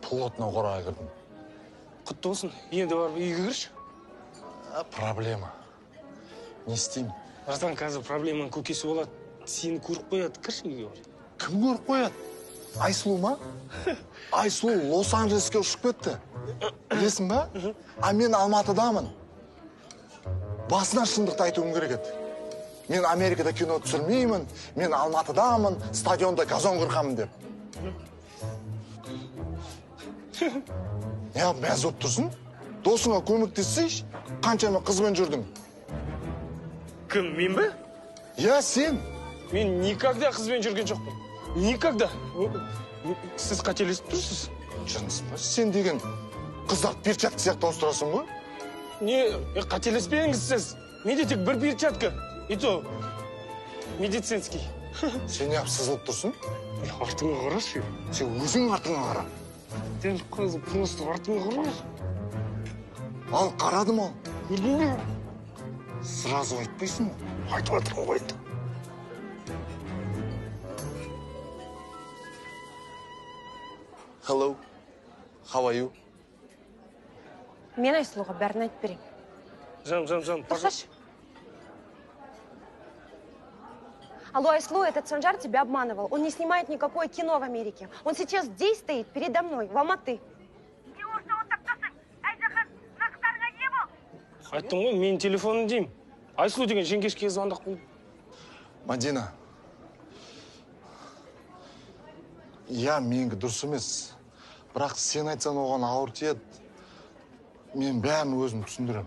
Плотно қораға кірдім. Құтты болсын. Енді барып үйге кірші. Проблема. Не істеймін? Братан, қазір проблеманың көкесі болады. Сені көріп қояды. Кірші үйге бар. Кім көріп қояды? Айсұлу ма? Айсұлу Лос-Анджелеске ұшып кетті. Білесің ба? А мен Алматыдамын. Басынан шындықты айтуым керек еді. Мен Америкада кино түсірмеймін, мен Алматыдамын, стадионда газон қырқамын деп. Не, мәз болып тұрсың? Досыңа көмектессейші, қаншама қызбен жүрдің? Кім, мен бе? Иә, сен. Мен никогда қызбен жүрген жоқпын. Никогда. Сіз қателесіп тұрсыз. Жыныс па? Сен деген қыздарды перчатка сияқты ауыстырасың ғой? Не, қателеспеңіз сіз. Менде тек бір перчатка. И то медицинский. Сен неғып сызылып тұрсың? Артыңа қарашы. Сен өзің артыңа қара. Дәл қазір просто артыңа қарашы. Ал қарадым ал. Көрдің бе? Сразу айтпайсың ба? Айтып жатырмын ғой енді. Hello. How are you? Мен Айсұлуға бәрін айтып берейін. Жан, жан, жан. Тоқташы. Алло, Айслу, этот Санжар тебя обманывал. Он не снимает никакое кино в Америке. Он сейчас здесь стоит, передо мной, в Алматы. Айттым ғой, менің телефоным деймін. Айсұлу деген жеңгешке звондап қойды. Мадина. Иә, менікі дұрыс емес. Бірақ сен айтсаң оған ауыр тиеді. Мен бәрін өзім түсіндіремін.